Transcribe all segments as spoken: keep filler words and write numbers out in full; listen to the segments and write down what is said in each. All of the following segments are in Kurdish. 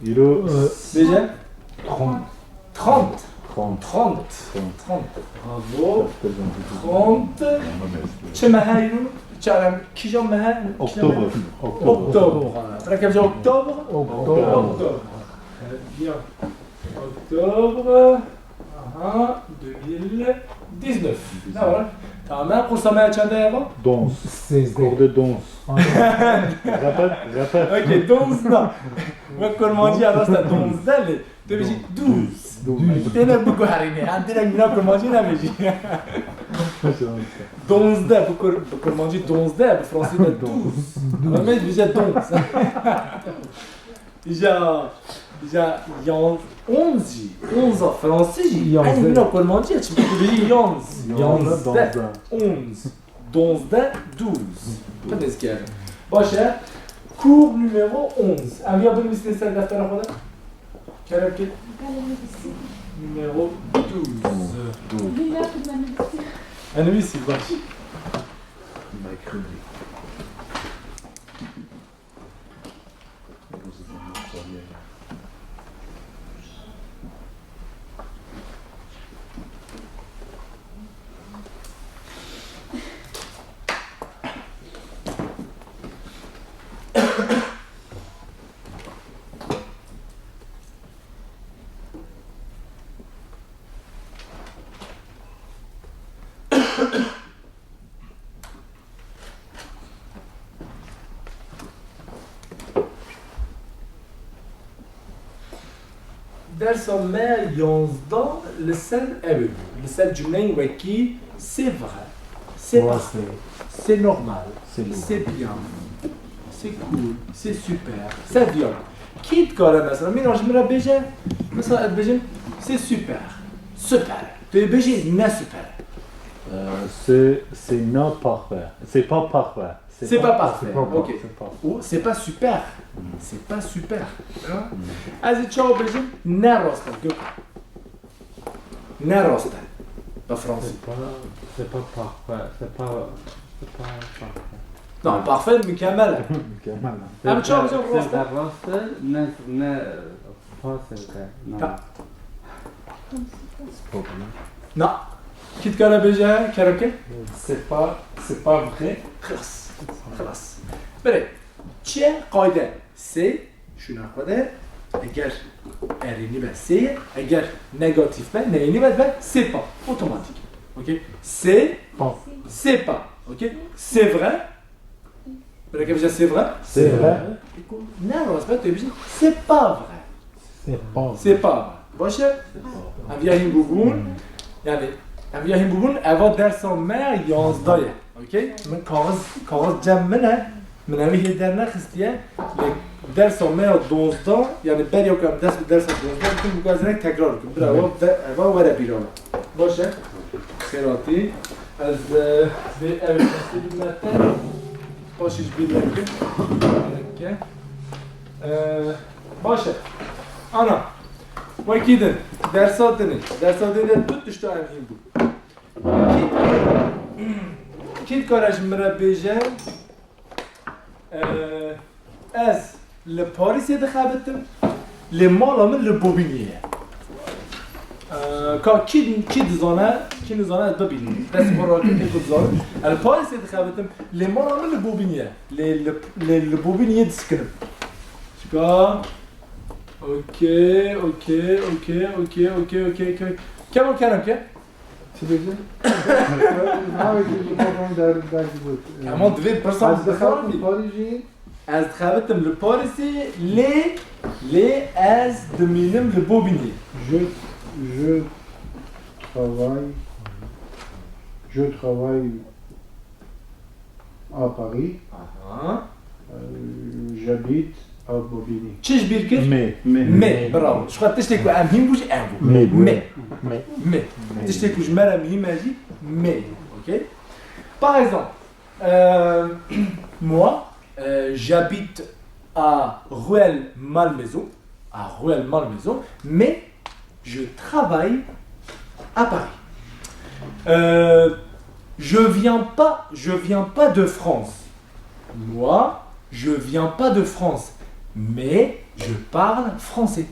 Îro, e, Bêje. Trente. Trente. Trente. Trente. Trente. Trente. Bravo. Trente. Çi mehe îro? Çi alem? Kîjan mehe? Oktober. Oktober. Oktober. Bırak, oktober. Oktober. Oktober. Très bien. Oktober. Aha, deux mille dix-neuf. Ne var? Tamam, kursa me çende ya bak? Danse. Seize. Cours de danse. Répète, répète. Ok, danse da. Wek kurmancî ya rasta danse de lê. Tu bêjî douze. Douze. Têne biguherîne. Em direkt mîna kurmancî nebêjî. Danse de. Bi kur-, bi kurmancî danse de, bi fransî de douze. Ama me dibêje danse. Îja, îja yan-, onze jî, onze fransî jî, Yanzdeh. Eynî mîna kurmancî ye, çimkî tu bêjî yanz. Yanzdeh. Yanzdeh. Onze. Donzdeh, douze. Pir hêzkêr. Baş e. Cours numéro onze. Em ya binivîsîne ser deftera xwe de. Kerem kir. Numéro douze. Douze. Enivîsî, baş. Mercredi. Dersa me yanzdeh li ser ev bû. Li ser cumleyên wekî c'est vrai, c'est parfait, c'est normal, c'est bien, c'est cool, c'est super, c'est bien. Kî dikare mesela, mîna ji min re bêje, mesela ez dibêjim, c'est super, super. Tu yê bêjî ne super. Euh, c'est, c'est non parfait. C'est pas parfait. C'est pas parfait. C'est pas parfait. Ok. Ou c'est pas super. C'est pas super. Hein? Ez ê çawa bêjim? Ne rast e, Gökhan. Ne rast e. Bi fransî. C'est pas, c'est pas parfait. C'est pas, c'est pas parfait. Non, parfait, mükemmel. Mükemmel. Em çawa bêjim rast e? Rast e, ne, ne, Pas, c'est vrai. Non. Ta- C'est pas vrai. Na. Kî dikare bêje, kerem ke? C'est pas, c'est pas vrai. Xilas. Xilas. Berê, çi ye? Qayde. C'est, şûna xwe de, eger erênî be, c'est ye, eger negatîf be, neyênî be, be, c'est pas. Otomatik. Ok? C'est, pas. C'est pas. Ok? C'est vrai. Belê ke bêje c'est vrai? C'est vrai. Ne rast be, tu bêjî c'est pas vrai. C'est pas vrai. C'est pas vrai. Baş e? Em viya hîn bûbûn. Yani, em viya hîn bûbûn, eva dersa me yanzdeh ye. Okey? Min kaxiz, kaxiz cem min e. Min evî hê dernexistiye. Lê dersa me ya donzdeh, yani beriya ku em dest bi dersa donzdeh bikin, bi ku ez hinek tekrar bikim. Bira, eva ve-, eva were bîra me. Baş e. Xêratî. Ez, e, vê ev destê bidime te. Paşê ji bîr nekin. Neke. E, baş e. Ana. Wekî din. Dersa din e. Dersa din de du tişta em hîn bû. Kî, kî dikare ji min re bêje? Ee, ez li Parîsê dixebitim, lê mala min li Bobîniyê ye. Ee, ka kî, kî dizane, kî nizane ez bibînim. Dest xwe rakir tê ku dizane. Ez li Parîsê dixebitim, lê mala min li Bobîniyê ye. Lê li, lê li Bobîniyê disikinim. Çika? Okey, okey, okey. Kemo kerem ke? Çi bêjin? Navê tu ji xwe bûn der, derg bût. Kemal divê pirsa Ez dixebitim Parîsî. Ez dixebitim li Parîsê, lê, lê ez dimînim li Bobînê. Je, je travaille, je travaille à Paris. Aha. Euh, j'habite à Bobigny. Çi ji bîr kir? Me. Me. Me, bravo. Ji xwe tiştê ku em hîn bû jî ev bû. Me bû. Me. Me. Me. Tiştê ku ji me re muhîm e jî me. Okey? Par exemple, euh, moi, euh, j'habite à Ruelle Malmaison. À Ruelle Malmaison, mais je travaille à Paris. Euh, je viens pas, je viens pas de France. Moi, je viens pas de France, mais Je parle français.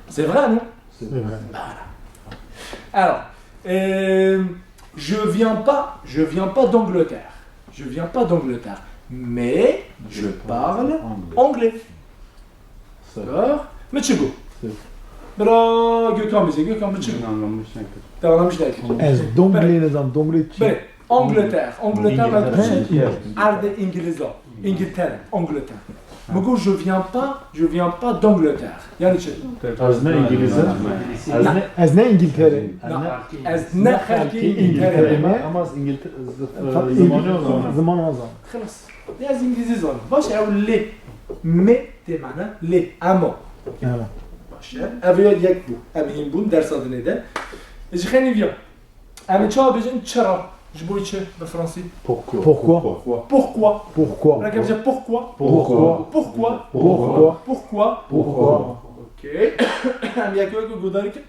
C'est vrai, non? C'est vrai. Voilà. Alors, euh, je viens pas, je viens pas d'Angleterre. Je viens pas d'Angleterre. Mais je parle anglais. D'accord? Min çi got? Bira Gökhan bêje, Gökhan min çi got? Te anlamış nekir. Ez donglê nizanim, donglê çi? Belê. Angleterre. Angleterre, me got çi? Erdê Îngilîzan. Îngiltere. Angleterre. Me got, je viens pas, je viens pas d'Angleterre. Yani çi? Ez ne Îngilîz im. Ez ne, ez ne Îngiltere. Na, ez ne xelkê Îngiltere me. Ama ez Îngiltere, zimanê o zaman. Ziman o zaman. Xelas. Ne ez Îngilîzî zanim. Baş, ew lê. Me tê mane lê. Ema. Ema. Baş e. Ev ya yek bû. Em hîn bûn dersa dinê de. Ji xenî viya. Em ê çawa bêjin çira? Ji bo çi bi fransî? Pourquoi? Pourquoi? Pourquoi? Pourquoi? Reke bêje pourquoi? Pourquoi? Pourquoi? Pourquoi? Pourquoi? Pourquoi? Okey. Em yek yek guhdarî kin.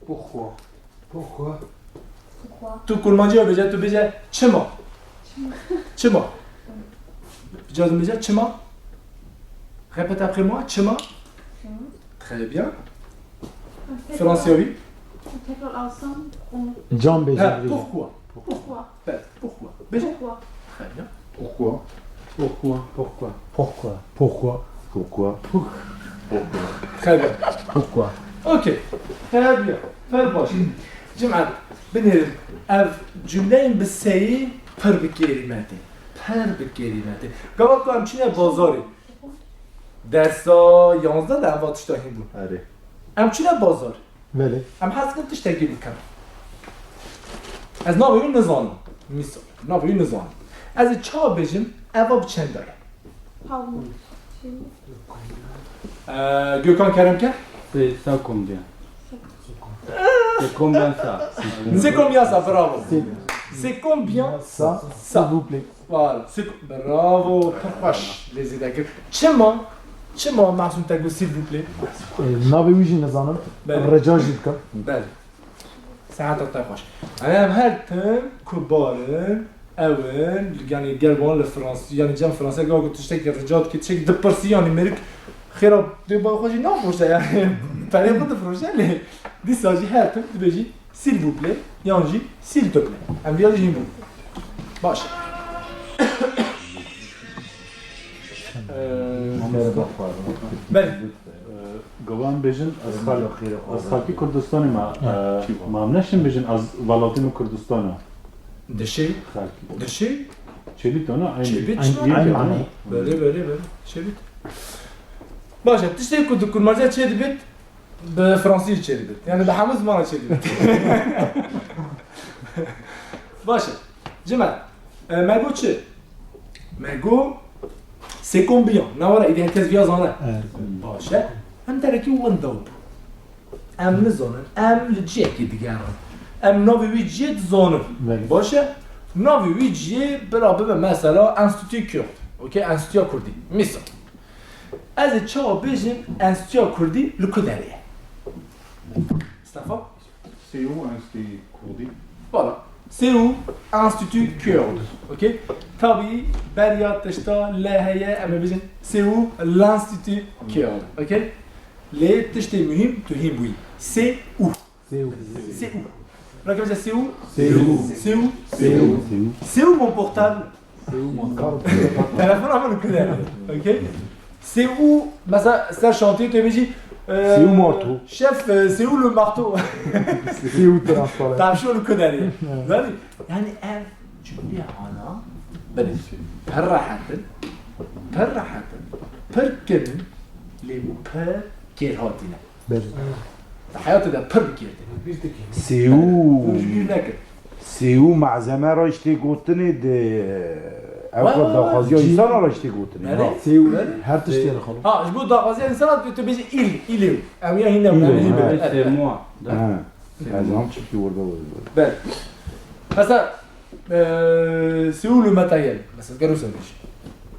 Pourquoi? Pourquoi? Pourquoi? Tu kurmancî bêje, tu bêje çima? Çima? Çima? Cazim bêje çima? Répète après moi, çima? Çima? Très bien. Fransiyawî. Tekrar alsam onu. Can bêje. Ha, pourquoi? Pourquoi? Pourquoi? Bêje. Pourquoi? Très bien. Pourquoi? Pourquoi? Pourquoi? Pourquoi? Pourquoi? Pourquoi? Très bien. Pourquoi? Ok. Très bien. Fer baş. Cimat, binêrin. Ev cümleyên bi seyî pir bi kêrî me tê. Pir bi kêrî me tê. Gava ku em çine bazarê. Dersa yanzdeh de em va tişta hîn bûn. Erê. Em çine bazar. Belê. Em hez dikin tiştekî bikin. Ez navê wî nizanim. Mîsal. Navê wî nizanim. Ez ê çawa bêjim? Eva bi çend e? How much? Ee, Gökhan, kerem ke? C'est ça combien? C'est combien ça? C'est combien ça? Bravo. C'est combien ça? Ça, ça, s'il vous plaît. Voilà, c'est co-, bravo, pir xweş lê zêde kir. Çima, çima Masûm te got, s'il vous plaît? E, navê wî jî nizanim. Belê. Rica jî dikim. Belê. Seheta te xweş. Em her tim ku bar in, ew in, yani gel wan li Fransî, yani cem Fransî, gava ku tiştekî rica dikî, tiştekî dipirsî, yani mêrik xêra dê ba xwe jî nafroşe yani. Perê xwe difroşe lê dîsa jî her tim dibêjî. S'il vous plaît, yan jî s'il te plaît. Em viya jî hîn bûn. Baş. Ee, Belê. Ee, gava em bêjin, ez xal-, ez xalkî Kurdistanê me, ee, ma em neşin bêjin, ez welatê min Kurdistan e. Dişê. Xalkî. Dişê. Çêbît ana, aynı. Çêbît, aynı, çêbît. Aynı. Belê, belê, belê. Çêbît. Baş e, tiştê ku di kurmanca çê dibêt, bi fransî çê dibêt. Yani bi hemû zimana çê dibêt. Baş e. Cimet. E, me got çi? Me got c'est combien? Navara îdî her kes viya zane. Evet. Baş e. Em derekî winda bû. Em nizanin. Em li cihekê digerin. Em navê wî cihê dizanin. Evet. Baş e. Navê wî cihê bira bibe mesela Enstîtû Kurd. Okey? Enstîtuya Kurdî. Misal. Ez ê çawa bêjim, Enstîtuya Kurdî li ku derê ye? Mustafa? C'est où Institut Kurdi? Voilà. C'est où Institut Kurd? Ok? Tabî beriya tişta le heye, em ê bêjin c'est où l'Institut Kurd? Ok? Lê tiştê muhîm tu hîn bûyî. C'est où? C'est où? C'est où? Rakibê c'est où? C'est où? C'est où? C'est où? C'est où mon portable? C'est où mon portable? Telefona min ku derê. Ok? C'est où, mesela ser şantiyê tu bêjî, e, c'est où marteau? Chef, e, c'est où le marteau? C'est où transport? Tavşo li ku derê. Yani, yani ev cümleya ana, belê, pir rehet in, pir rehet in, pir kin in, lê pir kêrhatî ne. Belê. Di heyatê de pir bi kêr tê. C'est où? Hûn ji bîr nekin. C'est où malzeme re ji tê gotinê di, ew Wa, qet wa, wa. Daxwaziya însan re ji tê gotinê, Belê, ha. C'est où? Belê. Her tiştê re xalo. Ha, ji bo daxwaziya însan re tu, tu bêjî il, il est où? Em ya hîn ne, Il est où? Em hîn Ha. Belê. C'est moi. Ha. C'est moi. Ez am çi ki orada var. Belê. Mesela, Ee, c'est où le matériel? Mesela, gero ser bêjî.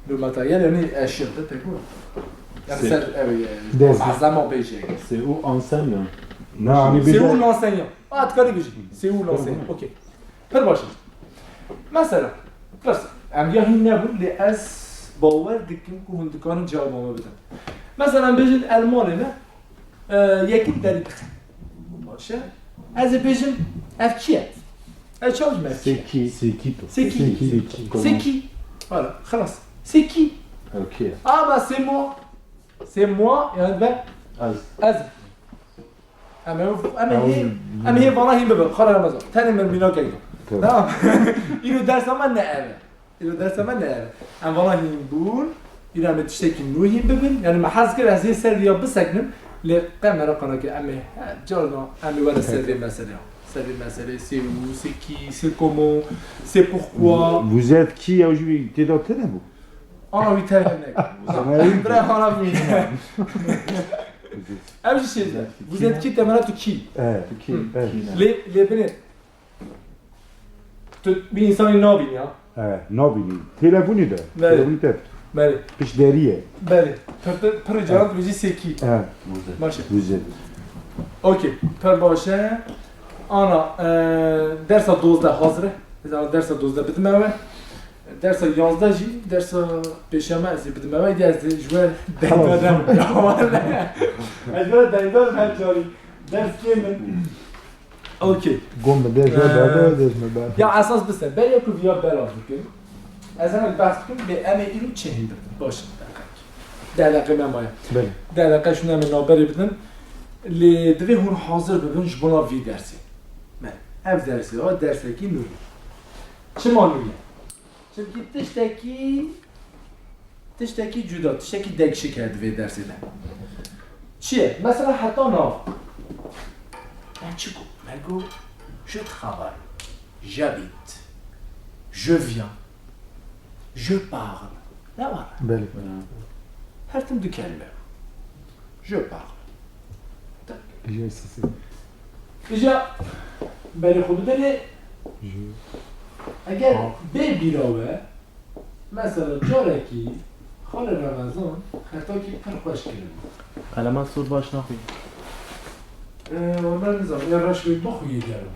Le matériel, yani eşya te tê ku. Yani C'est ser, ev, e, Dez. Malzeme bêjî. C'est où enseignant? Na, hani C'est où l'enseignant? Ah, tu connais bêjî. C'est où l'enseignant? Tamam. Ok. Pir baş e. Mesela, pirs, em ya hîn nebûn, lê ez bawer dikim ku hûn dikarin cewaba me bidin. Mesela em bêjin Elmanê ne? E, yekin derî dixin. Baş e. Ez ê bêjim ev kî ye? Ez çawa bêjim ev kî ye? C'est qui? C'est qui, toi? C'est qui? C'est qui? C'est qui? Voilà, xelas. C'est qui? Ok. Ah, bah, c'est moi. C'est moi, yani ben. Ez. Ez. Em ê, em ê hê, em ê hê vana hîn bibin. Xwara Remezan. Tenê min mînakek da. Tamam. Tamam. Îro dersa me ne ev e. Îro dersa me ne ev e. Em vana hîn bûn. Îro em ê tiştekî nû hîn bibin. Yani me hez kir ez hê ser vîya biseknim. Lê qe meraqa nake em ê, he, carna em ê were ser vê meselê. Ser vê meselê, c'est où, c'est qui, c'est comment, c'est pourquoi. Vous êtes qui, ew jî tê de tune bû? Ana wî tevhev neke. Bira hana bîne. Ev jî şey de. Vous êtes qui, temela tu qui? Eh, tu qui? Eh. Lê, lê binê. Tu bir insanı nabîn ya. Eh, nabînî. Telefonî de. Belê. Telefonî te. Belê. Pişt derî ye. Belê. Pir, pir, pir caran tu bijî c'est qui. Eh. Baş e. Vous êtes. Okey. Pir baş e. Ana, e, dersa dozdeh hazir e. Ez ana dersa dozdeh bidime we. Dersa yanzdeh jî, dersa pêşeme ez ê bidime we, îdî ez ê ji we dengdar nebim. Ez ji we dengdar im her carî. Ders kêm in. Okey. Gom bi ders me Ee, berda, ders me berda. Ya esas bise, berê ku viya belav bikin. Ez hemen behs bikim, lê em ê îro çi hîn bikin. Baş e, deqek. Deh deqe me maye. Belê. Deh deqe şûn em ê navberê bidin. Lê divê hûn hazir bibin ji bona vî dersê. Me, ev dersê, o dersekî nû ye. Çima nû ye? Çimkî tiştekî, tiştekî cuda, tiştekî degşik heye di vê dersê de. Çi ye? Mesela heta nav. Me çi got? Me got, je travaille, j'habite, je viens, je parle. Ne var? Belê. Her tim du kelîme. Je parle. Je, c'est, c'est. Îja berê xwe bide lê Je. Eger Aa. bê bîra we, mesela carekî Xalê Remezan xetakî pir xweş kiribû. Qelema sor baş naxwî. Ee, wala nizam, ya reş wê bixwî yê germ.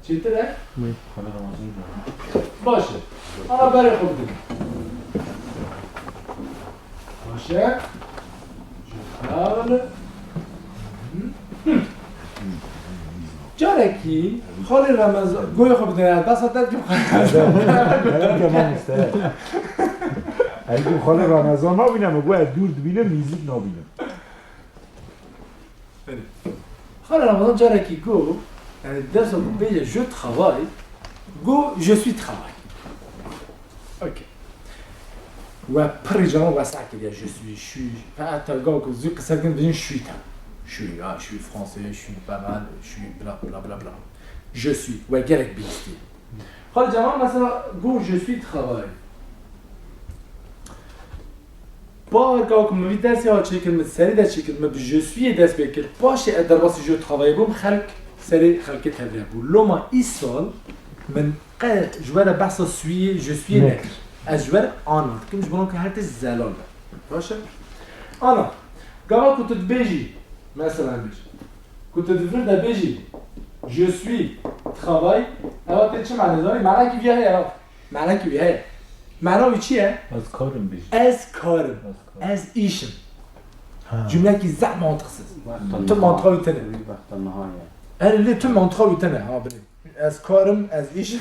Çêtir e? Wê. Baş e. Ana berê xwe bidin. Baş e. Ji xewn. Carekî Xalê Remezan, goyê xwe bidin, ya, besa te dikim Xalê Remezan. Herkes mamoste. Herkes Xalê Remezan nabîne, me got, ez dûr dibînim, nîzîk nabînim. Belê. Xalê Remezan carekî got, yani dersa ku bêje je travaille, got je suis travail. Ok. We pirî caran wesa kiriye, je suis, je suis. Heta gava ku zû qise dikin, bijin je suis te. Je suis, ah, je suis français, je suis pas mal, je suis bla, bla, bla, bla. Je suis, we gerek bihîstiye. Xalê Cemal mesela got je suis travail. Par gava ku min vî dersê ha çêkir, min serî de çêkir, min bi je suis yê dest pê kir. Paşê ez derbasî je travail bûm, xelk serê xelkê tevliya bû. Loma îsal min qe ji we re behsa suis yê, je suis yê Ne. nekir. Ez ji we re ana dikim, ji bo ku her tişt zelal be. Baş e? Ana, gava ku tu dibêjî, mesela bêj, ku tu di vir de bêjî, je suis travail, ewa tê çi mane zanî? Mana kî vî heye ewa. Mana kî wî heye. Mana wî çi ye? Ez karim bêjim. Ez karim. Ez karim. Ez îşim. Ha. Cümlekî zehf mantıksız. Wexta Tu niha. mantığa wî tene. Wî wexta niha ye. Erê lê tu mantığa wî tene. Ha, bilê. Ez karim, ez îşim.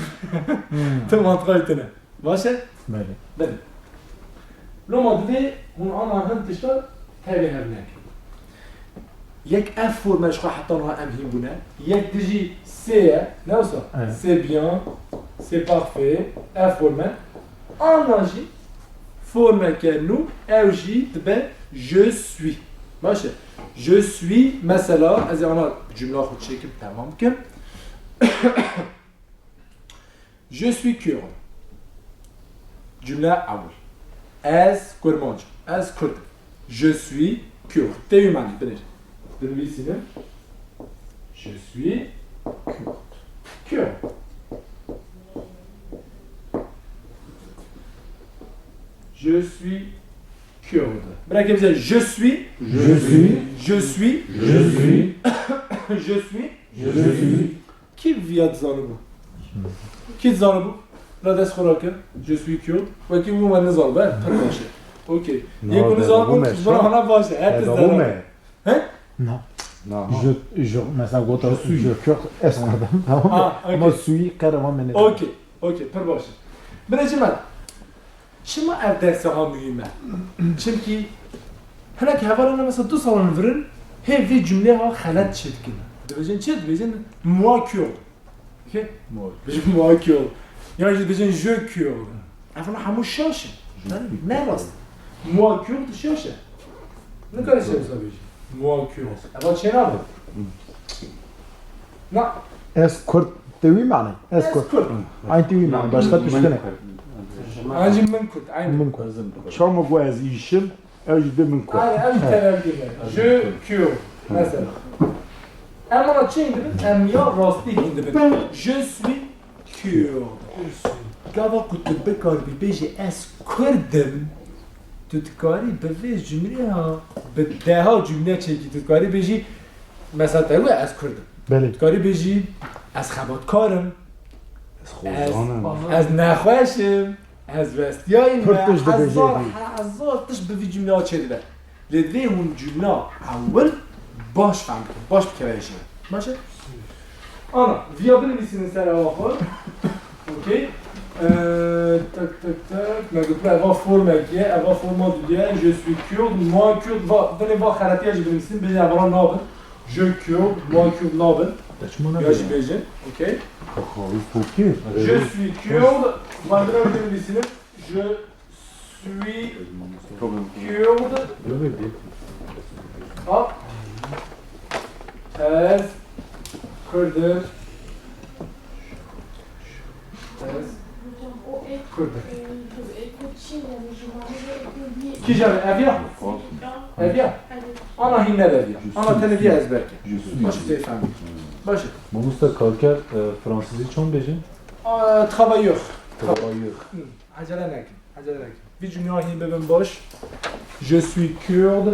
Hmm. Tu mantığa wî tene. Baş e? Belê. Belê. Loma divê hûn ana hin tişta tevê hev nekin. Yek ev forme ji xwe heta niha em hîn bûne. Yek dijî c'est ye, ne wisa? Evet. C'est bien, c'est parfait, ev forme. Ana jî formeke nû, ew jî dibe je suis. Baş e. Je suis, mesela, ez ê ana cumla xwe çêkim, temam bikim. Je suis kurde. Cümle ewil. Ez kurmanc im. Ez kurd im. Je suis kurde. Tê wî manî binêr. Binivîsînim. Je suis kurde. Kurde. Je suis kurde. Birekê bize je suis. Je suis. Je suis. Je suis. Je suis. Je suis. Kî viya dizanibû? Kî dizanibû? La dest xwe rake. Je suis kurde. Wekî wî me nizanibû. Pir baş e. Okey. Niha yê ku nizanibû, ji bo hana baş e. Her tişt zera. He? Na. Na. Je, je, mesela gota, je suis. Je suis. Ez Kurd im, tamam mı? Ha, okey. Ama suis qere van me ne. Okey, okey, pir baş e. Birêcî me, çima ev dersa ha muhîm e? Çimkî hinek hevalên me mesela du salan virin, hê vî cumleyê ha xelet çêdikin. Dibêjin çi? Dibêjin moi Kurd. Okey? Moi. Dibêjin moi Kurd. Ya jî dibêjin je Kurd. Ev hemû şaş in. Ne rast. Moi Kurd şaş e. Nikare şewsa bêjî. Moi Kurd. Eva çênabe. Na. Ez Kurd. Te wî manayê. Ez Kurd. Aynı te wî manayê. Başka tişt ne? Ancî min Kurd. Aynı. Min Kurd. Çawa ku ez îşim, ew jî dê min Kurd. Aynen, ew jî tevekî ne. Je Kurd. Mesela. Em ana çi hîn dibin? Em ya rastî hîn dibin. Je suis Kurd. Gava ku tu bikaribî bêjî ez Kurd im, tu dikarî bi vê cumleyê ha, bi deha cumle çêkî, tu dikarî bêjî, mesela te wê ez Kurd im. Belê. Tu dikarî bêjî ez xebatkar im, ez xozan im, ez nexweş im, ez westiyayî me, hezar, hezar tişt bi vî cumleya çêdibe. Lê divê hûn cumla ewil baş fehm bikin, baş bikeve hêşê. Baş e? Ana, viya binivîsînin ser eva xwe. Okey. Ee, tak, tak, tak. Me gotibû eva formekî ye, eva forma dudî ye. Je suis Kurd, moi Kurd, va, binê va xeretiya jî binivîsînin, bêjin eva nabin. Je Kurd, moi Kurd nabin. Ya jî bêjin. Okey. Je suis Kurd, van bira binivîsînin. Je suis Kurd. Ha. Ez Kurd im. Ez Kurd im. Kîjan ev ya? Ev ya? Ana hîn ne ev ya. Ana tenê vîya ezber ke. Baş e, tê fehmî. Baş e. Mamosta Karker, e, fransizî çond bêjin? A, travailleur. Travailleur. Hı, acele nekin. Acele nekin. Vî cumleya hîn bibin baş. Je suis Kurd.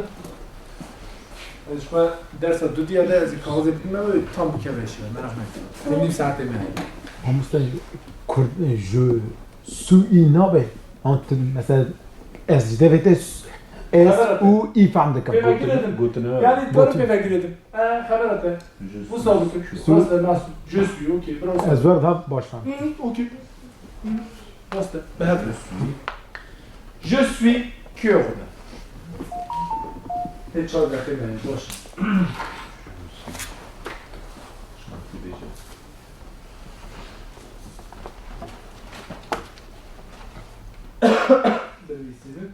Ez ji xwe dersa dudiya de ez ê kaxizê bidîme wê tam bikeve hêşê, meraq nekin. Nîv saetê me heye. Mamoste, Kurd, je suis î nabe. An tu mesela ez ji devê te s-, ez û î fehm dikim. Pêvegirêdim. Gotin-, gotinê. Yani, tu pêvegirêdim. E, xebera te. Wisa bikim. Wisa nas. Je suis, okey, bravo. Ez wer da baş fehm. Hı, okey. Hı, rast e. Bi hev re. Je suis Kurd. Hê çar deqê me, baş. Binivîsînim.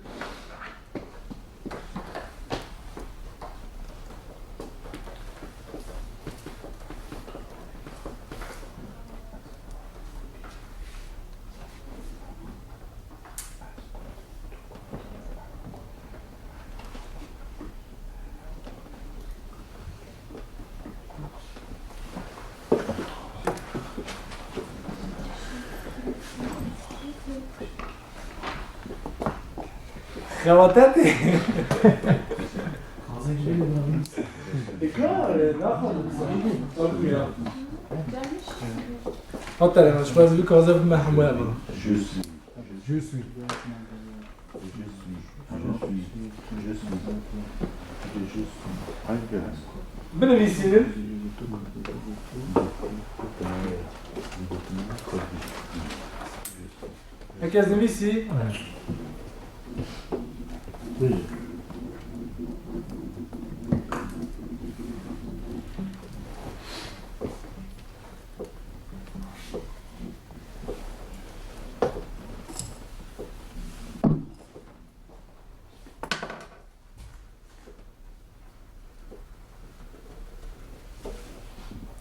Xewatetê. Tekrar, e, daha fazla. Tabii ya. Hatta yani, şu bazı bir kaza bir mehmur yapalım. Je suis. Je suis. Je suis. Je suis. Je suis. Je suis. Hangi? Binivîsînin. Herkes nivîsî.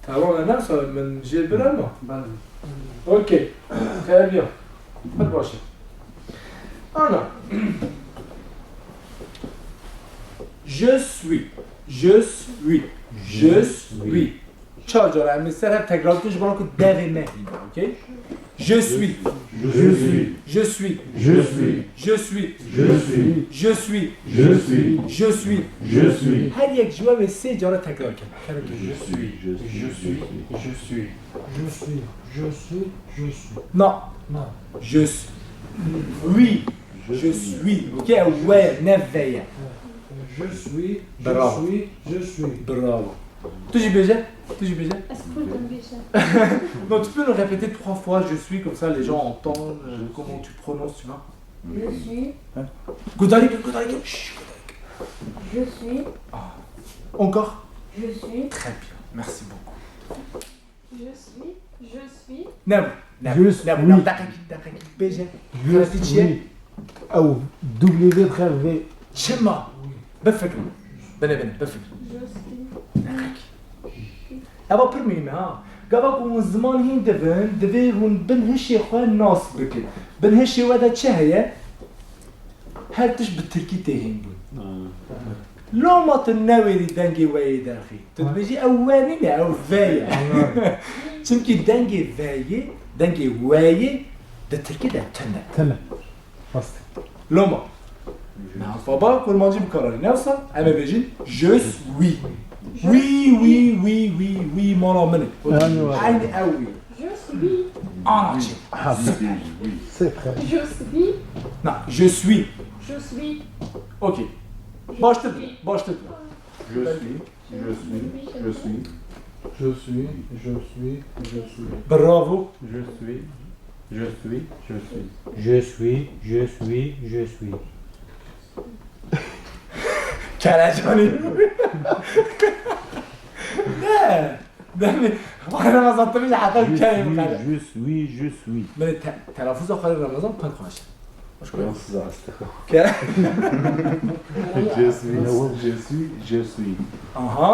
Tamam, e, nasıl? Min jê bir ama. Belê. Okey. Xeyr ya. Pir baş e. Ana. Je suis. Je suis. Je suis. Çar cara em ê ser hev tekrar bikin, ji bo ku devê me hîn be, okey? Je suis. Je suis. Je suis. Je suis. Her yek ji we wê sê cara tekrar kin. Je suis. Je suis. Je suis. Je suis. Je suis. Na. Na. Je suis. Oui. Je suis. Ok, ew we ye, ne ve ye. Je suis, je Bravo. suis, je suis. Bravo. Tu jî bêje, tu jî bêje. Ez kurdim bêje. Non, tu peux nous répéter trois fois, je suis, comme ça les gens entendent euh, comment tu prononces, tu vois. Je suis. Hein? Gudarî ke, gudarî ke. Şşş, gudarî ke. Je suis. Ah. Encore? Je suis. Très bien, merci beaucoup. Je suis, je suis. Ne bu? Ne bu? Je Ne bu? suis. Ne bu? Deqekî, deqekî. Bêje. Je Xeletî çi ye? suis. Ew W dixe vê. Çima? Bifikir. Bine, bine, bifikir. Je suis. Deqekî. Eva pir muhîm e, ha. Gava ku hûn ziman hîn divin, divê hûn bin hişê xwe nas bikin. Bin hişê we de çi heye? Her tişt bi tirkî tê hîn bûn. Ha. Loma tu newêrî dengê weyê derxî. Tu dibêjî ew we nîne, ew ve ye. Çimkî dengê veyê, dengê weyê di tirkî de tune. Tune. Rast. Loma. Me alfaba kurmancî bikaranî. Ne wisa? Em ê bêjin je suis. Oui, oui, oui, oui, oui, mala min e. Yanî var. Eynî ew wî. Je suis. Ana çi? Ha, c'est vrai. Je suis. Na, je suis. Je suis. Ok. Baştir, baştir. Je suis, je suis, je suis. Je suis, je suis, je suis. Bravo. Je suis, je suis, je suis. Je suis, je suis, je suis. Kelecanî. Ne? Demê xwe Remezan tu bêje heta Je kerê suis, bikare. Je suis, je suis. Belê te-, telaffuza xwe Remezan pek xweş. Hoş geldin. Fransız astı. Ke- Je suis, je suis, je suis. Aha.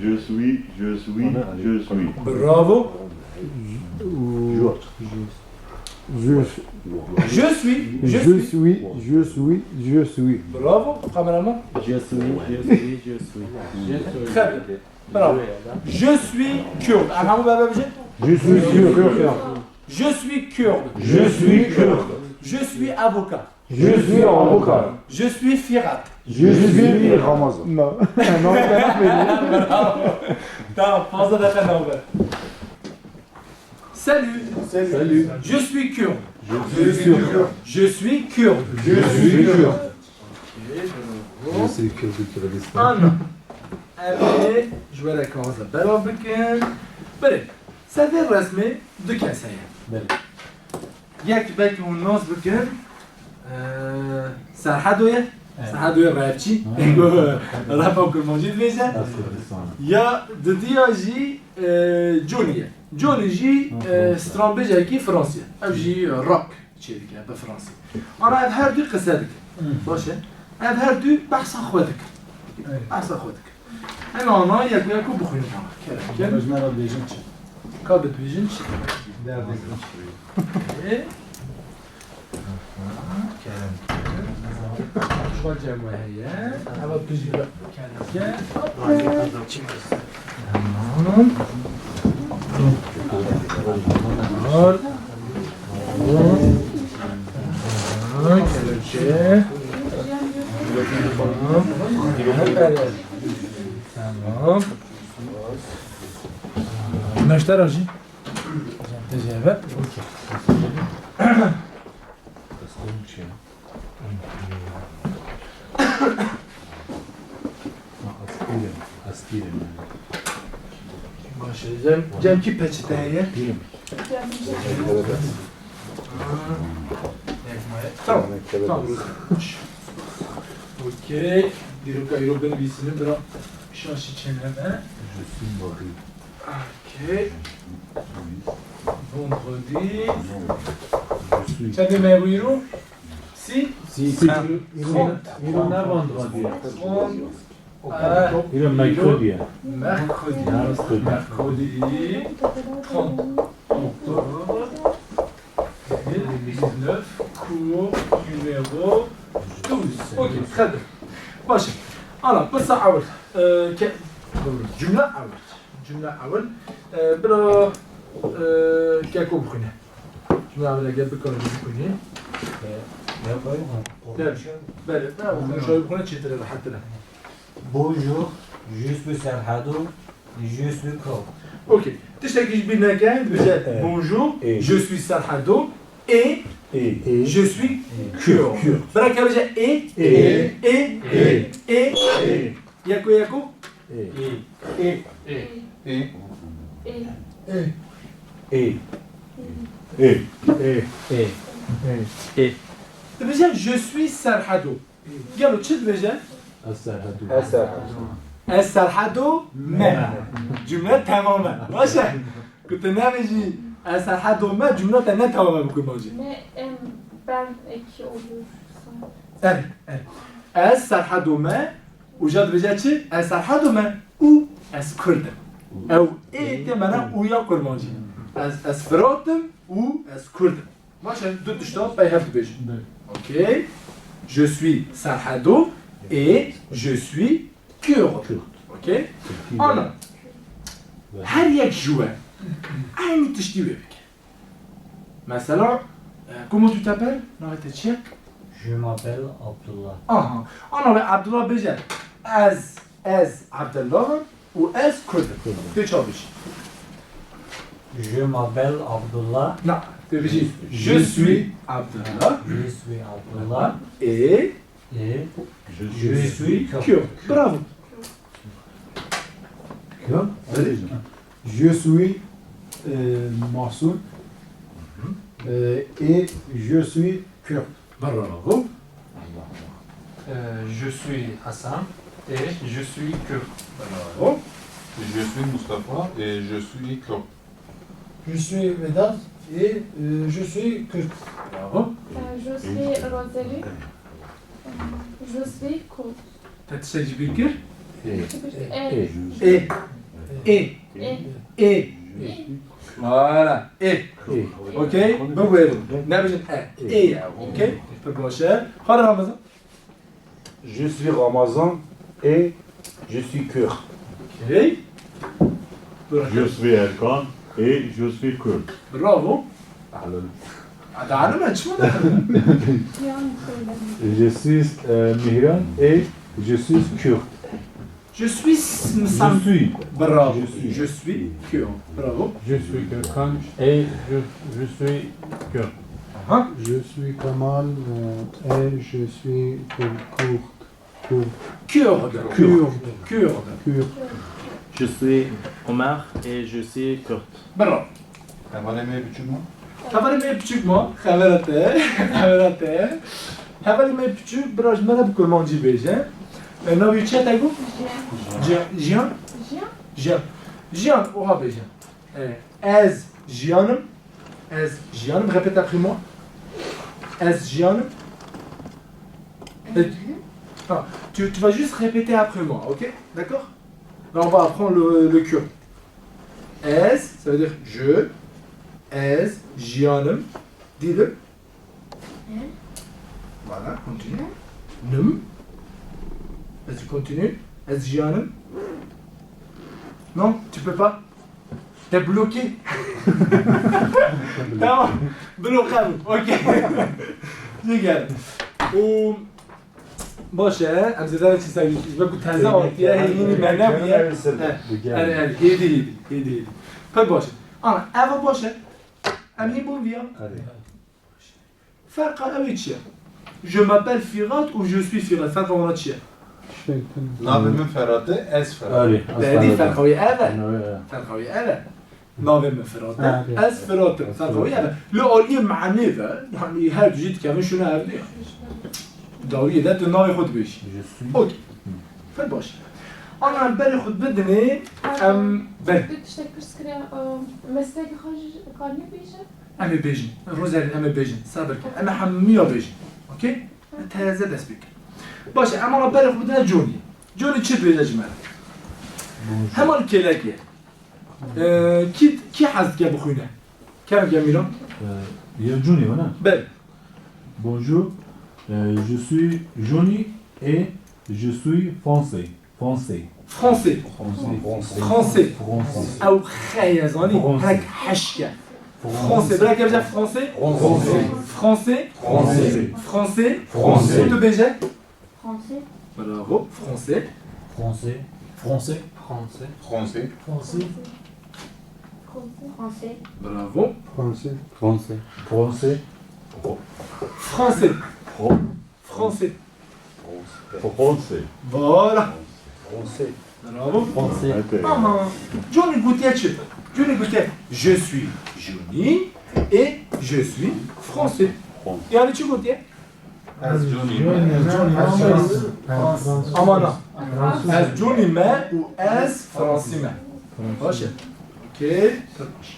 Je suis, je suis, je suis. Bravo. George. Je suis. Je suis. Je suis, je suis, je suis. Bravo, kameraman. Je suis, je suis, je suis. Très bien. Bravo. Je suis kurde. Em hemû beraber bijî. Je suis kurde. Je suis kurde. Je suis kurde. Je suis avocat. Je suis avocat. Je suis Firat. Je suis Ramazan. Non. Non, ben Bravo. Tamam, fazla dakika ne haber? Salut. Salut. Je suis kurde. Je suis kurde. Je suis kurde. Je suis kurde. Je suis kurde du Kurdistan. Ana. Em ê ji we re kaxeza belav bikin. Belê. Ser vê resmê du kes heye. Belê. Yek belkî hûn nas bikin. Ee, Serhedo ye. Evet. Serhedo ye rapçî. Ha. Rapa kurmancî dibêje. Ez Kurdistan. Ya didiya jî, e, Johnny ye. Johnny jî, Ha, e, Fransa. Stranbêjekî Fransî ye. Ew jî rock çêdike bi Fransî. Ana ev her du qise dikin. Hı. Baş e. Ev her du behsa xwe dikin. Evet. Behsa xwe dikin. Em ana yek yek bixwînin ana. Kerem, kerem. Ji me re dibêjin çi? Ka dibêjin çi? Derdê min çi? E? Kerem. Xwe cem we heye. Eva tu jî kerem ke. Tamam. Tamam. Tamam. Kerem ke. Tamam. Tamam. Neşter Hacı. Tecrübe. Okey. Aspirin. Aspirin. Baş e. Cem, Cem kî peçete heye? Aspirin. Tamam. Tamam. Okey. Dîroka îro binivîsîne bira. Şaşî çêneme. Je suis Marie. Okey. Vendredi. Je suis. Çendê me bû îro? Sî? Sî. Sî. Îro, îro ne vendredi ye? Trente. Îro mercredi ye. Mercredi. Mercredi. Mercredi. Trente octobre. Deux mille dix-neuf, cours numéro douze. Ok, très bien. Baş e. Ana, pirsa ewil. E, ke-, cümle ewil. Cümle ewil. E, bira, e, Keko bixwîne. Cümle ewil eger bikarî bixwînî. Ne yapayım? Belê, belê, belê, konuşmayı bixwîne çêtir e, rehettir e. Bonjour, je suis Serhado, je suis Kurd. Ok. Tiştekî ji bîr neke, dibêje, evet, bonjour, et je suis Serhado et E. E. Je suis kurde. Kurde. Bira ke bêje ê. Ê. Ê. Ê. Ê. Ê. Ê. Yeko yeko. Ê. Ê. Ê. Ê. Ê. Ê. Ê. Ê. Ê. Dibêje je suis Serhedo. Gelo çi dibêje? Ez Serhedo. Ez Serhedo. Ez Serhedo me. Cümle tamam e. Baş e. Ku tu nebêjî ez Serhedo me, cümle te ne tamam e bi kurmancî. Me, em, ben eki olur. Evet, evet. Ez Serhedo me, uca dibêje çi? Ez Serhedo me û ez Kurd im. Ew ê tê mena û ya kurmancî. Ez, ez Firat im û ez Kurd im. Baş e, du tişta pey hev dibêjin. Bê. Okey. Je suis Serhedo et je suis kurde. Kurde. Okey. Ana. Her yek ji we eynî tiştî wê bike. Mesela, e, comment tu t'appelles? Navê te çi ye? Je m'appelle Abdullah. Aha. Ana wê Abdullah bêje, ez, ez Abdullah im û ez Kurd im. Kurd im. Tê çawa bêjî? Je m'appelle Abdullah. Na, tê bêjî, je suis Abdullah. Je suis Abdullah. Et Et je suis kurde. Bravo. Kurde? Je suis, euh, Mahsoun. Euh, et je suis kurde. Bravo. Euh, je suis Hassan et je suis kurde. Bravo. Je suis Mustapha et je suis kurde. Je suis Vedat et, euh, je suis kurde. Bravo. Euh, je suis Rosalie. Euh, je suis kurde. Te tiştek ji bîr kir? E. E. E. E. E. E. Voilà. E. E. Okey. Bibêjin. Nebêjin e. E ya. Okey. Pir baş e. Xwe Ramazan. Je suis Ramazan et je suis kurde. Okey. Je suis Erkan et je suis kurde. Bravo. Ahlan. Adana mı? Çima da? Je suis, euh, Mihran et je suis kurde. Je suis, je suis. Bravo. Je suis. Je suis kurde. Bravo. Je suis Gökhan et je, je suis kurde. Aha. Je suis Kamal, euh, et je suis kurde. Kurde. Kurde. Kurde. Kurde. Kurde. Je suis Omar et je suis kurde. Bravo. Hevalê me piçûk ma? Hevalê me piçûk ma? Xevera te. Xevera te. Hevalê me piçûk, bira ji me re bi kurmancî bêje. E, navê çi ye te got? Jiyan. Jiyan? Jiyan. Jiyan. Jiyan, oha bêje. E, ez jiyan im. Ez jiyan im. Répète après moi. Ez jiyan im. E, ha, tu, tu vas juste répéter après moi, ok? D'accord? Là, on va apprendre le, le kurde. Ez, ça veut dire je. Ez jiyan im. Dis-le. Voilà, continue. Nim. Vas-y, continue. Ez jiyan im. Non, tu peux pas. T'es bloqué. Tamam. Bloqué. Ok. Jê gel. O Baş e, em zêde çi ser ji ber ku teze hatiye, hêdî me nebûye. He, er, er, hêdî, hêdî, hêdî, hêdî. Pir baş e. Ana, eva baş e. Em hîn bûn viya. Ferqa ew ê çi ye? Je m'appelle Firat û je suis Firat. Ferqa wana çi ye? Navê min Firat e, ez Firat. Belê, ferqa wê ev e. Ferqa wê ev e. Navê min Firat e. Ha. Ez Firat im. Ferqa wê ev e. Li aliyê manê ve, yanî her du jî dikevin şûna ev diye. Dawiyê de tu navê xwe dibêjî. Je suis. Okey. Pir baş. Ana em berê xwe bidinê, em ber. Tu tiştek pirs kiriya, e, meslekê xwe jî karî bêje? Em ê bêjin. Rozerin em ê bêjin. Sebir ke. Em ê hemiya bêjin. Okey? Teze dest pê kir. Baş e, em ana berê xwe bidine Johnny. Johnny çi dibêje ji me? Bonjour. Hema li kêlekê. Ee, kî, kî hez dike bixwîne? Kerem ke Mîran. Ee, ya Johnny, wena? Belê. Bonjour. Ee, je suis Johnny et je suis français. Français. Français. Français. Français. Français. Français. Ew xe ye, zanî? Français. Hek heşk e. Français. Français. Bira ke bêje français. Français. Français. Français. Français. Français. Tu bêje? Français. Bravo. Français. Français. Français. Français. Français. Français. Français. Bravo. Français. Français. Français. Français. Français. Français. Voilà. Bravo. Français. Aha. Johnny gotiye çi? Johnny gotiye, je suis Johnny et je suis français. Français. Yani çi gotiye? Ez Johnny me. Ama na. Ez Johnny me û ez Fransî me. Baş e. Okey. Pir baş.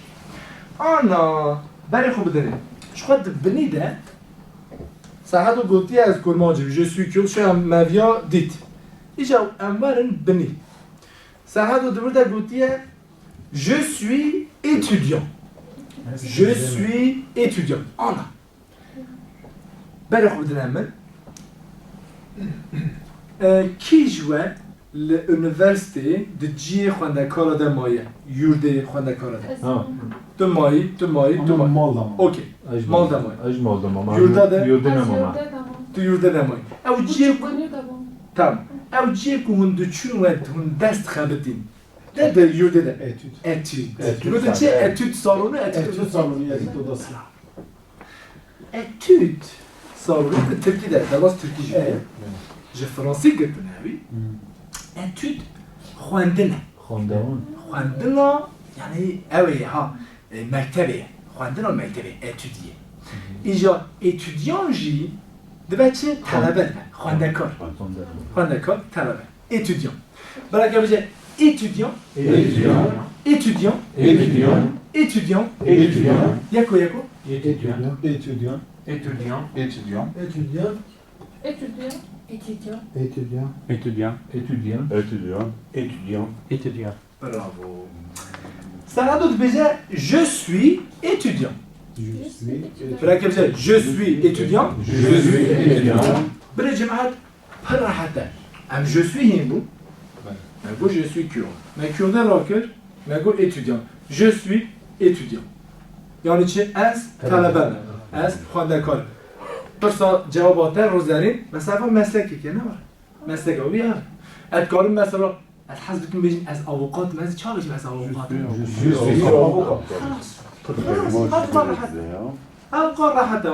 Ana. Berê xwe bidinê. Ji xwe di binî de Serhado gotiye ez kurmancim, je suis kurde, şoya me viya dît. Îca em werin binî. Serhado di vir de gotiye, je suis étudiant. Je suis étudiant. Ana. Berê xwe bidine min. E, kî ji we li unîversîteyê di cihê xwendekara de maye? Yurdê xwendekara de. Ha. Tu mayî, tu mayî, tu mayî. Ama mal da ma. Okey. Mal da mayî. Ez mal da ma. Yurda de. Yurda ne ma. Tu yurda de mayî. Ew cihê ku... Tamam. Ew cihê ku hûn diçûn we hûn dest xebitîn. De, de yurdê de. Etüd. Etüd. Etüd. Etüd salonu, etüd salonu, etüd odası. Etüd salonu di Tirkî de, derbas Tirkî jî heye. Ji Fransî girtine wî. Etüd xwendin e. Xwendin. Xwendina, yani ew ê ha, e, mektebê ye. Xwendina mektebê, etüdiye. Îja etüdiyan jî dibe çi? Xwen- Telebe dibe. Xwendekar. Xwendekar. Xwendekar, telebe. Étudiant. Belê ke bêje étudiant. Étudiant. Étudiant. Étudiant. Étudiant. Étudiant. Yeko yeko. Étudiant. Étudiant. Étudiant. Étudiant. Étudiant. Étudiant. Étudiant. Bravo. Serhado dibêje, je suis étudiant. Je suis étudiant. Belê ke bêje, je suis étudiant. Je suis étudiant. Belê cemaet, pir rehet e. Em je suis hîn bû. Me got je suis kurde. Me kurde rakir. Me got étudiant. Je suis étudiant. Yani çi? Ez telebe me. Ez xwendekar im. Pirsa cewaba te, Rozerîn, mesela meslekek e, ne var? Mesleka wî ev. Ez dikarim mesela, ez hez bikim bêjim, ez avokat im, ez çawa bêjim, ez avokat im? Je suis avocat. Xelas. Xelas, ev qar rehet e. Ev qar rehet e.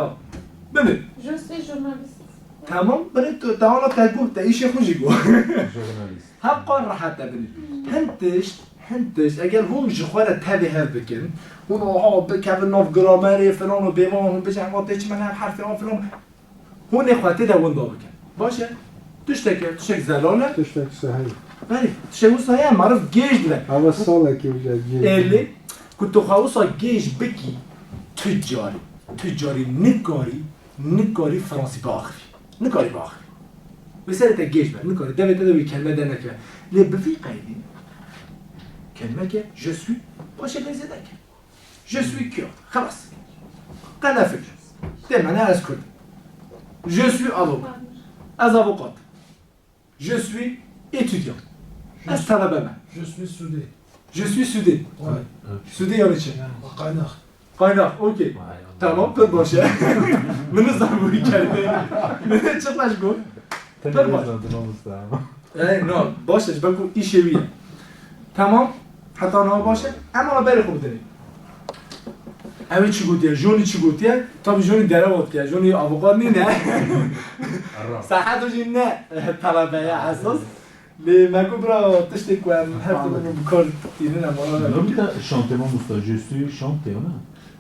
Binê. Je suis journaliste. Tamam, binê tu, te hala te got, te îşê xwe jî got. Journaliste. Ev qar rehet e, binê. Hin tişt, hin tişt, eger hûn ji xwe re tevî hev bikin, hûn aha bikevin nav gramerê, filan û bêvan, hûn bêjin, "Hema tê çi me ne herfê an filan." Hûn ê xwe tê de winda bikin. Baş e? Tiştek e, tiştek zelal e. Tiştek sehil. Belê, tiştek wisa heye, meriv gêj dibe. Ev salekê wisa gêj. Ê lê, ku tu xwe wisa gêj bikî, tu carî, tu carî nikarî, nikarî Fransî biaxivî. Nikarî biaxivî. Wê serê te gêj be, nikarî. Devê te de wê kelme dernekeve. Lê bi vî qeydî, kelmeke je suis, baş e lê zêde ke. Je suis kurde. Xelas. Qe nefikir. Dê me ne ez kurd im. Je suis avocat. Ez avokat. Je suis étudiant. Ez telebe me. Je suis soudé. Je suis soudé. Ouais. Soudé yani çi? Yani, kaynak. Kaynak, okey. Vay Allah. Tamam, pir baş e. Min nizanibû wî kelmeyê. Min çiqas got. Pir baş. Zaten olmuştu ama. E, no, baş e, ji ber ku îşê wî ye. Tamam, heta niha baş e. Em ana berê xwe bidinê. Ew ê çi gotiye, Johnny çi gotiye? Tabii Johnny derew hatiye, Johnny avokat nîne. Serhado jî ne talebe ye esas. Lê me got bira tiştê ku em her tim bi kar tînin em ana. Nobita şante mamosta, je suis chante, ne?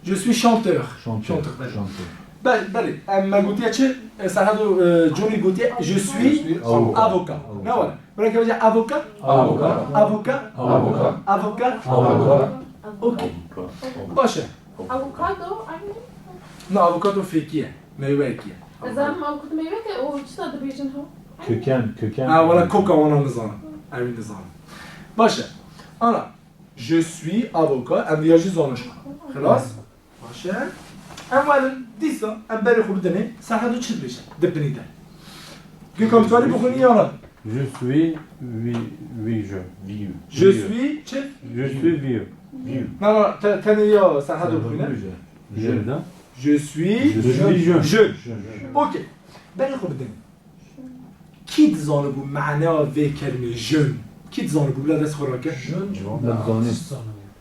Je suis chanteur. Chanteur, chanteur, belê. Chanteur. Be-, belê, em me gotiye çi? E, Serhado, e, Johnny gotiye, je suis avocat. Avocat. Ne were? Belê ke bêje avocat? Avocat. Avocat? Avocat. Avocat? Avocat. Okey. Baş e. Avokado, aynı. Na, avokado fêkî ye. Meyveyekî ye. Ez zanim avokado meyvek e, o çi da dibêjin ha? Köken, köken. Ha, wala koka wana nizanim. Ew ê nizanim. Baş e. Ana. Je suis avocat, em ya jî zanişt. Xilas? Baş e. Em werin dîsa, em berê xwe bidinê, Serhado çi dibêje? Di binî de. Gökhan, tu dixwînî ya ne? Je suis vi-, vieux. Vieux. Je suis çi? Je suis vieux. Vieux. Na, na, te-, tenê ya Serhado bixwîne. Jeune. Jeune. Je suis... Je suis jeune. Jeune. Jeune. Okey. Berê xwe bidinê. Kî dizanibû mana vê kelimê jeune? Kî dizanibû bila dest xwe rake? Jeune,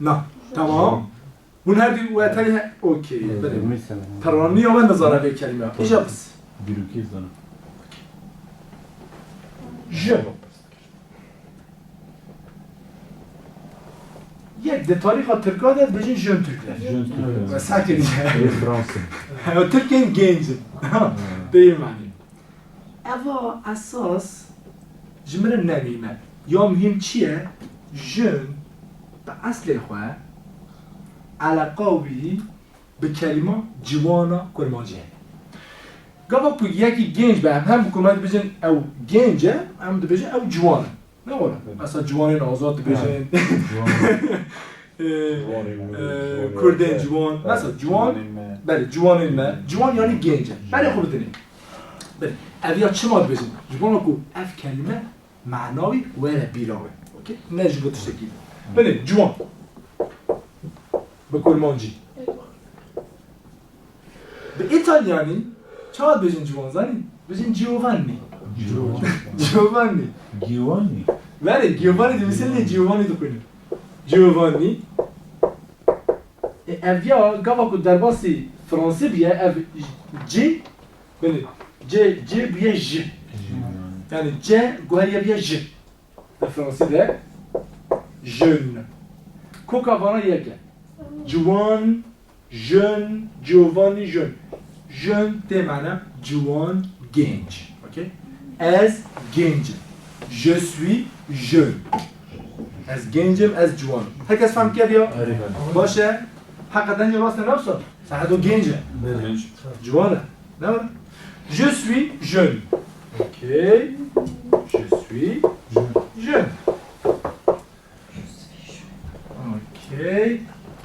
na, tamam. Hûn her du wetayî he-, okey, belê. Peraniya we nizane vê kelîme. Îja pirs. Dîrokî zana. Je. Yek di tarîxa Tirka de dibêjin jön Türkler. Jön Türkler. Mesela ki Ê Fransız. Ew Tirkên genc in. Bêmanî. Eva esas ji min re ne muhîm e. Ya muhîm çi ye? Jön bi eslê xwe eleqa wî bi kelîma ciwana kurmancî heye. Gava ku yekî genc be, em hem bi kurmancî dibêjin ew genc e, hem dibêjin ew ciwan e. Ne were? Evet. Mesela ciwanên azad dibêjin. Evet. Ciwan. Ee, Ciwanên me, e, ciwanên Kurdên me. Ciwan. Evet, mesela ciwan, ciwanên me. Belê, ciwanên me. Ciwan yani genc e. Berê xwe bidinê. Belê. Ev ya çima dibêjin? Ji bona ku ev kelîme mana wî were bîra we. Okey? Ne ji bo tiştekî. Belê, ciwan. Bi kurmancî. Bi îtalyanî çawa dibêjin ciwan, zanî? Dibêjin Giovanni. Giovanni. Giovanni. Giovanni. Belê, Giovanni dibêjin lê Giovanni dixwînin. Giovanni. E, ev ya gava ku derbasî fransî bûye, ev C, belê, C, C bûye J. J. Yani C guheriye bûye J. Di fransî de jeune. Koka vana yek e. Ciwan, jeune, Giovanni, jeune. Jeune tê mana ciwan, genc. Okey? Ez genc im. Je suis jeune. Ez genc im, ez ciwan im. Her kes fehm kiriye? Erê. Baş e. Heqeten jî rast e, ne wisa? Saedo genc e. Belê. Ciwan e. Ne were? Je suis jeune. Okey. Je suis jeune. Okey.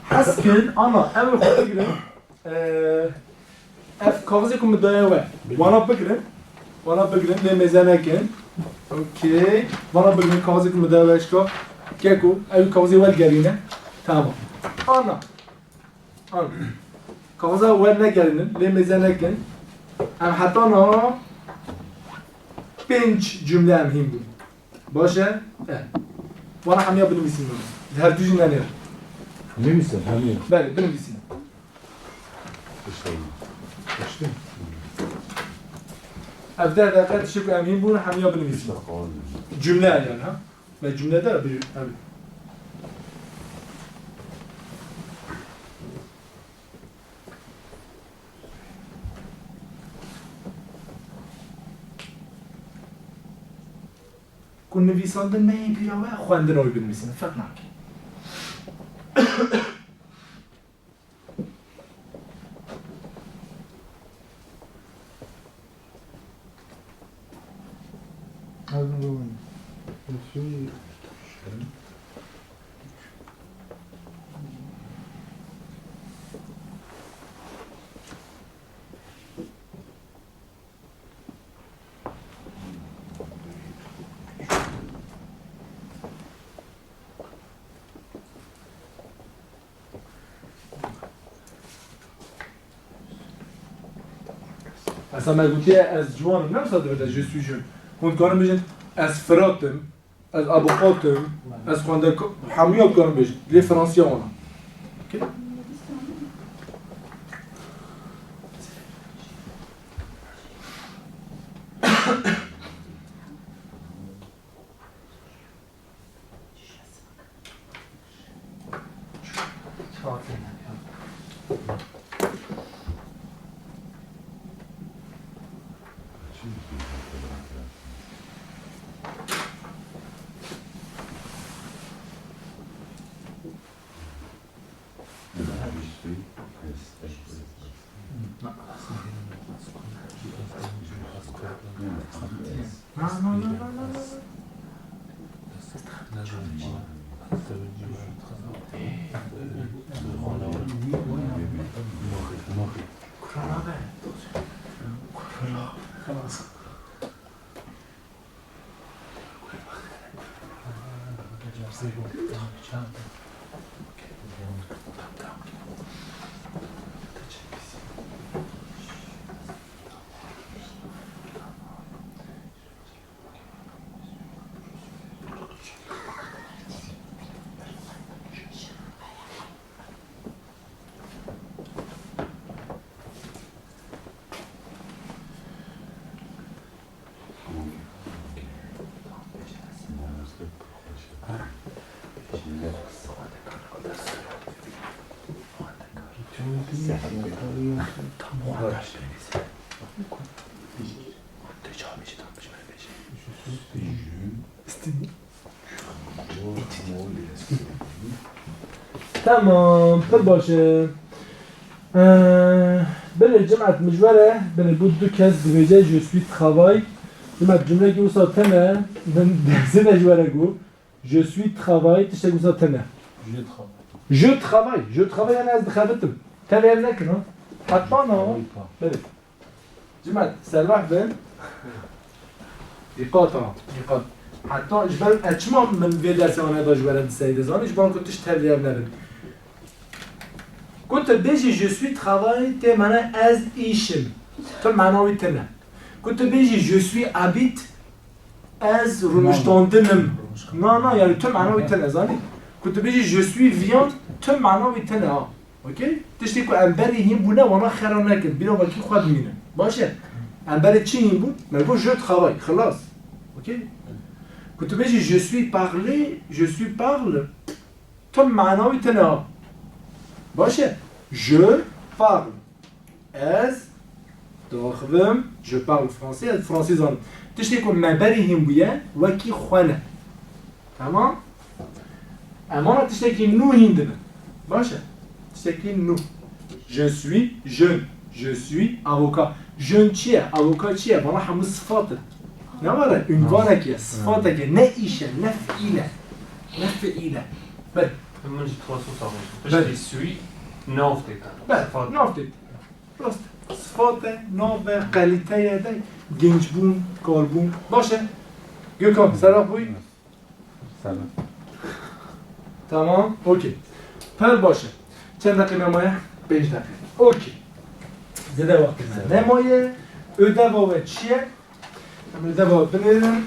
Hez kin, ana, ev xwe bigirin. Ee, ev kaxizê ku min daye we. Wana bigirin. Wana bigirin, lê mêze nekin. Okey. Wana bigirin, kaxizê ku min daye we şika. Keko, ev kaxizê we gerîne. Tamam. Ana. An. Kaxeza wernegerînin, lê mêze nekin. Em heta niha pênc cumle em hîn bûn. Baş e? E. Wana hemiya binivîsînin. Ji her du jî nenêr. Nivîsin, hemiya. Belê, binivîsînin. Ev deh deqe tiştê ku em hîn bûn, hemiya binivîsînin. Cumle yani, ha? Me cumlede bir, tabii. Ku nivîsandin neyê bîra we, xwendina wî binivîsînin, ferq nake. Esa me gotiye ez ciwan im, ne wisa dibêje je suis jeune. Hûn dikarin bêjin ez Firat im, ez abuqat im, ez xwendek-, hemûya dikarin bêjin. Lê Fransiya wana. Okey? Tamam, pir baş e. Ee, belê, Cimet, min ji we re, belê, bû du kes dibêje, "Je suis travail." Cimet, cumlekî wisa tune, min dersê de ji we re got, "Je suis travail", tiştek wisa tune. Je travaille. Je travaille, je travaille, yani ez dixebitim. Tevêr nekin, ha? Heta na. Belê. Cimet, serweh bin. Dîqat ha, dîqat. Heta ji ber ez çima min vê dersê ane da ji we re di seyde zanî, ji ber ku tişt tevlihev nebin. Ku tu bêjî "je suis travail", tê mane ez îşim. Tu mana wî tune. Ku tu bêjî "je suis habit", ez rûniştandin im. Na, na, yani tu mana wî tune, zanî. Ku tu bêjî "je suis viande", tu mana wî tune ha. Okey? Tiştê ku em berê hîn bûne, wana xera nekin. Bîra wekî xwe bimînin. Baş e? Em berê çi hîn bûn? Me got "je travaille", xilas. Okey? Ku tu bêjî "je suis parlé", "je suis parle", tu mana wî tune. Baş e? "Je parle". Ez diaxivim, "je parle français", ez fransî zanim. Tiştê ku me berê hîn bûye, wekî xwe ne. Tamam? Em ana tiştekî nû hîn dibin. Baş e? Tiştekî nû. "Je suis jeune", "je suis avocat". Jeune çi ye? Avocat çi ye? Vana hemû sifat in. Ne var e? Ünvanek e, sifatek e, ne îş e, ne fiîl e. Ne fiîl e. Ber. Min ji xwe soz axivî. Ber. Piştî suis, nav tê te. Ber, sifat. Nav tê te. Rast. Sifat e, nav e, kalîte ye de, genç bûn, kal bûn. Baş e? Gökhan, serap bûyî? Selam. Tamam, okey. Pir baş e. Çend deqî me maye? Pênc deqî. Okey. Zêde wextê me nemaye. Ödeva we çi ye? Em ê deva binêrin.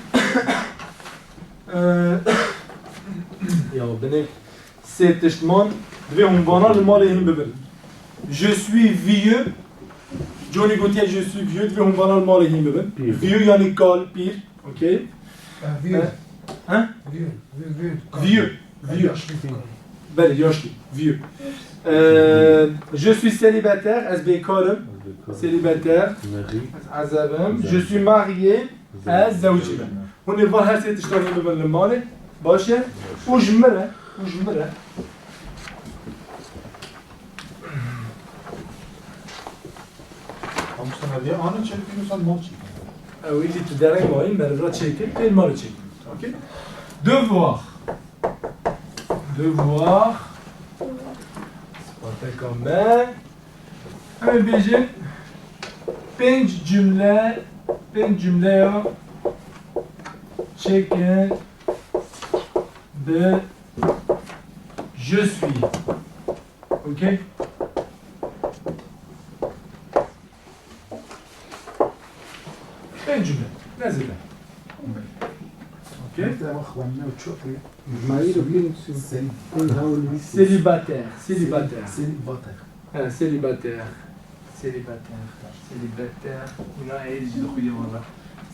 Eee, ya binê. Sê tişt man, divê hûn vana li malê hîn bibin. "Je suis vieux." Johnny gotiye "je suis vieux", divê hûn vana li malê hîn bibin. Pîr. Vieux yani kal, pîr. Okey. Ah, vieux. Eh, hein? Vieux, vieux, vieux. Vieux, vieux. Yaşlı. Belê, yaşlı, vieux. Eee, "je suis célibataire", ez bêkar im. Célibataire. Meri. Ez ezeb im. "Je suis marié", ez zewicî me. Hûn ê van her sê tiştan hîn bibin li malê. Baş e. Û ji min re, û ji min re. Mamoste, me vê ana çêkirî, sen mal çêkirî. Ew îdî tu dereng mayî, me li vir çêkir, pê li malê çêkir. Okey? Devoir. Devoir. Sipateka me. Em ê bêjin pênc cumle, pênc cumleya çêkin bi "je suis". Okey? Pênc cumle. Ne zêde. Okey? Dema xwendina û çok iyi. Mayîr û pênc. Sen. Pênc hawlî. Célibataire, célibataire. Célibataire. He, célibataire. Célibataire. Célibataire. Îna êdî jî dixuye wala.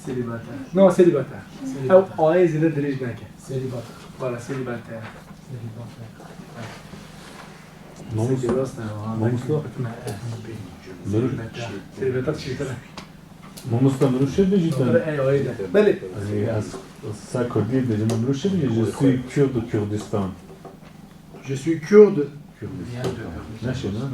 Célibataire. No, célibataire. Célibataire. Ew ayê zêde dirêj neke. Célibataire. Voilà, célibataire. Célibataire. Mamoste, mamoste. Célibataire çêtir e. Mamoste, mirov çi dibêjî te? Belê. Yanî ez ser kurdî dibêjim, mirov çi dibêje? "Je suis kurde Kurdistan." Je suis kurde. Kurdistan. Neşe, ne?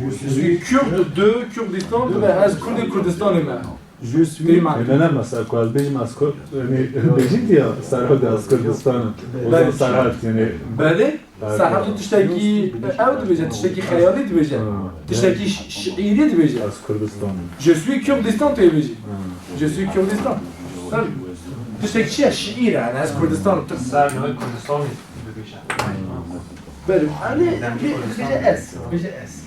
Je suis kurde de Kurdistan, me, ez Kurdê Kurdistanê me. Je suis. Dêma. Ne, ne, mesela ku ez bêjim ez Kurd, yanî bêjî diye Serhat, ez Kurdistanım. O zaman Serhat, yanî. Belê. Serhat û tiştekî ew dibêje, tiştekî xeyalî dibêje. Ha. Tiştekî şi-, şiîrî dibêje. Ez Kurdistanım. "Je suis Kurdistan" tu yê bêjî. Ha. "Je suis Kurdistan." Tabii. Tiştekî çi ye? Şiîr e, yani ez Kurdistan, tu. Ser navê Kurdistanê dibêje. Belê. Hani, dibêje ez, dibêje ez.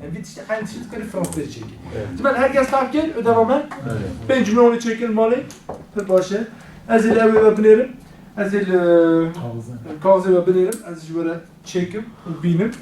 Yani bir tişte, aynı tişte dikkat Fransızca çekin. Evet. Şimdi herkes tam gel, ödevame. Evet. Pênc cumle çekin malê. Pir baş e. Ez ê lê ew ê binêrim. Ez ê lê, e, kaxizê. Kaxizê ve binêrim. Ez ji we re çêkim û bînim.